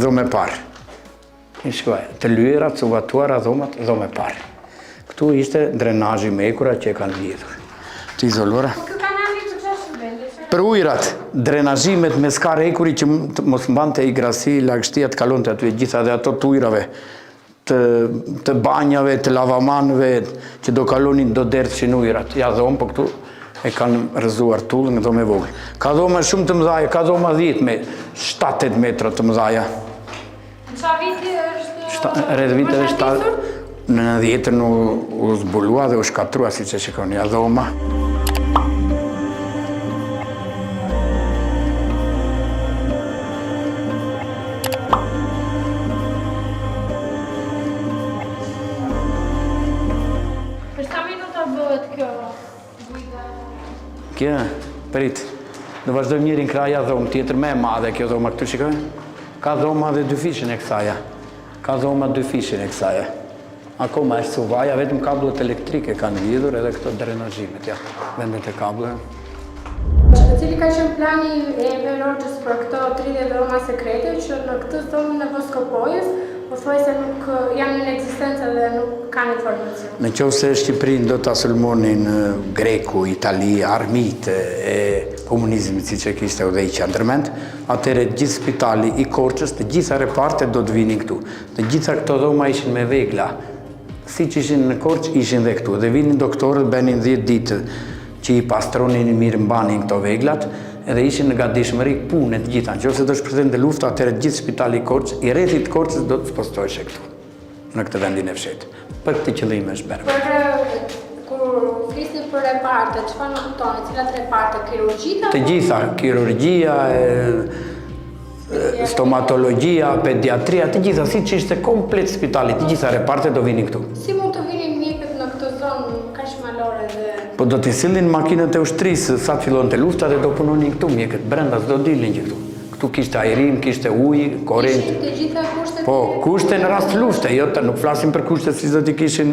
Dhomë e parë. I shkoj, të lyera, të suvatuara dhomat, dhomë e parë. Këtu ishte drenazhi me hekura që e kanë lidhur. Të izoluara. Po ky kanali për çfarë shërben? Për ujrat, drenazhimet me skarë hekuri që mos mbante igrasi, lagështia të kalonte aty e gjitha dhe ato të ujrave të, të banjave, të lavamanëve, që do kalonin, do derdhshin ujrat. Ja dhomë, po këtu e kanë rrëzuar tullën në dhomë e vogël. Ka dhoma shumë të mëdhaja, ka dhoma 10 me 7-8 metra të mëdhaja. Në ça viti është Shta, rreth viteve 7 në 90-ën u, u zbulua dhe u shkatrua siç e shikoni, ja dhoma. Për sa minuta bëhet kjo guida? Kjo, prit. Do vazhdojmë njërin krah ja dhomë tjetër më e madhe kjo dhoma këtu shikoj. Ka dhoma dhe dyfishin e kësaja. Ka dhoma dyfishin e kësaja. Akoma është suvaja, vetëm kabllot elektrike kanë lidhur edhe këto drenazhimet, ja, vendet e kablleve. Cili ka qenë plani i Enver Hoxhës për këto 30 dhoma sekrete që në këtë zonën e Voskopojës pothuajse nuk janë në ekzistencë dhe nuk kanë informacion? Në qoftë se Shqipërinë do ta sulmonin Greku, Italia, armiqtë e komunizmit siç e kishte udhëheqja ndërmend, atëherë gjithë spitali i Korçës, të gjitha repartet do të vinin këtu. Të gjitha këto dhoma ishin me vegla. Siç ishin në Korçë, ishin dhe këtu. Dhe vinin doktorët, bënin 10 ditë që i pastronin, i mirëmbanin këto veglat, edhe ishin në gatishmëri pune të gjitha. Në qoftë se do shpërthente lufta, atëherë gjithë spitali i Korçës, i rrethit të Korçës do të spostoheshe këtu, në këtë vendin e fshehtë. Për këtë qëllim është bërë. Për kur flisni për reparte, çfarë nënkuptoni? Cilat reparte? Kirurgjia? Të gjitha, kirurgjia, stomatologjia, pediatria, të gjitha, siç ishte komplet spitali, të gjitha repartet do vinin këtu. Si mund të vinin mjekët në këtë zonë kaq malore dhe... Po do t'i sillnin makinat e ushtrisë, sa të fillonte lufta dhe do punonin këtu mjekët, brenda s'do dilnin që këtu. Këtu kishte ajrim, kishte ujë, korrent. Ishin të gjitha kushtet? Po, kushte në rast lufte, jo të nuk flasim për kushte si do t'i kishin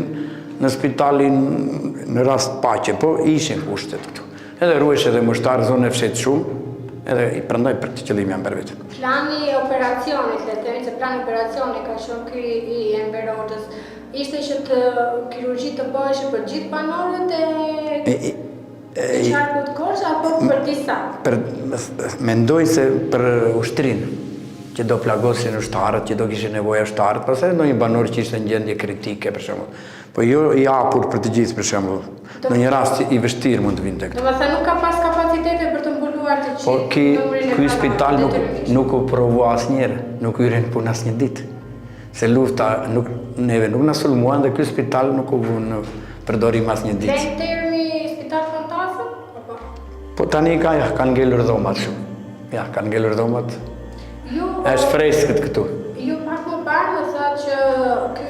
në spitalin në rast paqe, po ishin kushtet këtu. Edhe ruhesh edhe me ushtarë, zonë e fshehtë shumë, edhe prandaj për këtë qëllim janë bërë vetëm. Plani i operacionit, le të themi se plani i operacionit ka qenë ky i Enver Hoxhës, ishte që të kirurgji të bëheshin për gjithë banorët e e qarkut Korçë apo për disa? Për mendoj se për ushtrinë që do plagosnin ushtarët, që do kishin nevojë ushtarët, pastaj ndonjë banor që ishte në gjendje kritike për shembull. Po jo i hapur për të gjithë, për shembull. Në një rast i vështirë mund të vinte këtu. Domethënë nuk ka pas kapacitete për të mbuluar të gjithë po, ki, numrin e ky spital nuk, nuk u provua asnjëherë, nuk hyri në punë asnjë ditë. Se lufta nuk, neve nuk na sulmuan dhe ky spital nuk u vu në përdorim asnjë ditë. Vlen termi spital fantazmë? Apo? Po tani ka, ja, kanë ngelur dhomat shumë. Ja, kanë ngelur dhomat. Ju, është freskët këtu. Ju pak më parë më thatë që ky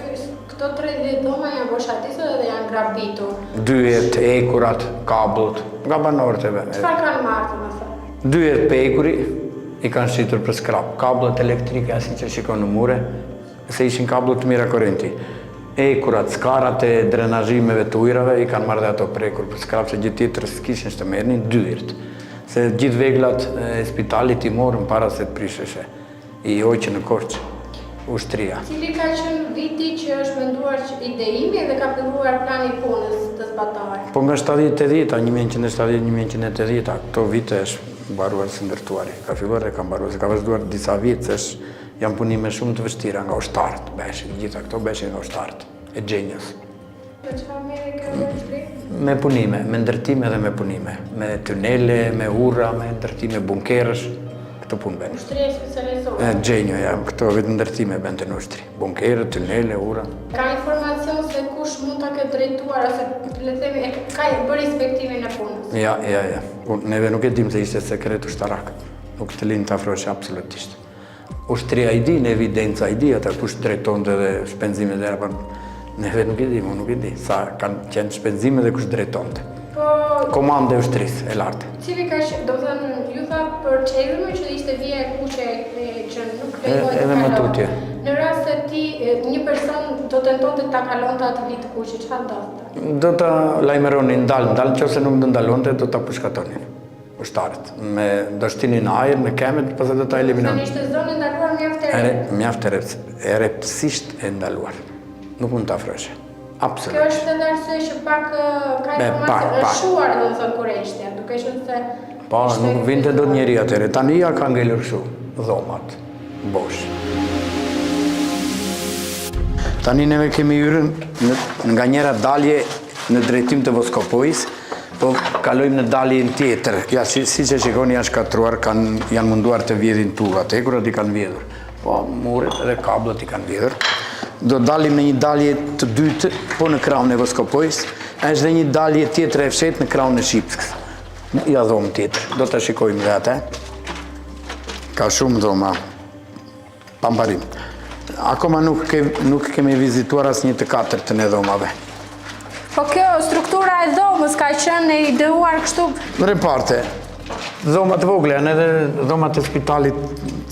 Këto 30 dhoma janë boshatisur dhe janë grabitur. Dyert, hekurat, kabllot, nga banorët e vendit. Çfarë kanë marrë, domethënë? Dyert prej hekuri i kanë shitur për skrap. Kabllot elektrike, ashtu që shikon në mure, se ishin kabllot të mira korrenti. Hekurat, skarat e drenazhimeve të ujrave i kanë marrë dhe ato prej hekur për skrap, se gjë tjetër s'kishin ç'të merrnin, dyert. Se gjithë veglat e spitalit i morën para se të prisheshe. I hoqën në Korçë, ushtria. Cili ka qenë viti që është menduar që ideimi dhe ka filluar plani i punës të zbatohet? Po nga 70-ta, 1970-1980-ta, këto vite është mbaruar së ndërtuari. Ka filluar dhe ka mbaruar, se ka vazhduar disa vite, se është, janë punime shumë të vështira nga ushtarët, bëheshin, gjitha këto bëheshin nga ushtarët e xhenjos. Me çfarë merrej kjo ushtri? Me punime, me ndërtime dhe me punime, me tunele, me ura, me ndërtime bunkerësh, këto punë bënin. Ushtria e specializuar? E, xhenjo, ja, këto vetëm ndërtime bënte në ushtri. Bunkerë, tunele, ura. Ka informacion se kush mund ta ketë drejtuar ose le të themi e ka bërë inspektimin e punës? Ja, ja, ja. Neve nuk e dim se ishte sekret ushtarak. Nuk të linë të afrohesh absolutisht. Ushtria i di, në evidenca i di, ata kush drejtonte dhe shpenzimet e po neve nuk e di, unë nuk e di, sa kanë qenë shpenzimet dhe kush drejtonte. Po... Komandë e ushtrisë e lartë. Cili ka që, domethënë, ju thatë për çezmën që ishte vija e kuqe që nuk lejohej të kalonte. Tutje. Në rast se ti, një person do tentonte ta kalonte atë vijë të kuqe, çfarë ndodhte? Do ta lajmëronin ndal, ndal, nëse nuk do ndalonte, do ta pushkatonin. Ushtarët, me do shtinin ajër në këmbët, pastaj do ta eliminonin. Ishte zonë e ndaluar. mjaft e rreptë. Mjaft e rreptë, e rreptësisht e ndaluar. Nuk mund të afroheshe. Absolutisht. Kjo është edhe arsye që pak ka informacion, është shuar domethënë kureshtja, duke qenë se Po, nuk vinte dot njeri atëherë. Tani ja ka ngelur kështu, dhomat, bosh. Tani neve kemi hyrë nga njëra dalje në drejtim të Voskopojës, po kalojmë në daljen tjetër. Ja, si, siç e shikoni janë shkatërruar, kanë, janë munduar të vjedhin tullat, hekurat i kanë vjedhur. Po, muret edhe kabllot i kanë vjedhur. Do dalim në një dalje të dytë, po në krahun e Voskopojës, është dhe një dalje tjetër e fshehtë në krahun e Shipkës. Ja dhomë tjetër, do ta shikojmë dhe atë. Ka shumë dhoma, pa mbarim. Akoma nuk, ke, nuk kemi vizituar as një të katërtën e dhomave. Po kjo struktura e dhomës ka qenë e ideuar kështu? Reparte, dhoma të vogla, janë edhe dhomat e spitalit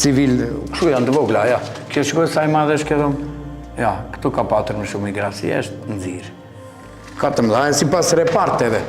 civil, kështu janë të vogla, ja. Kjo shikoj sa e madhe është kjo dhomë. Ja, këtu ka patur më shumë igrasi, është nxirë. Ka të mëdha, sipas reparteve.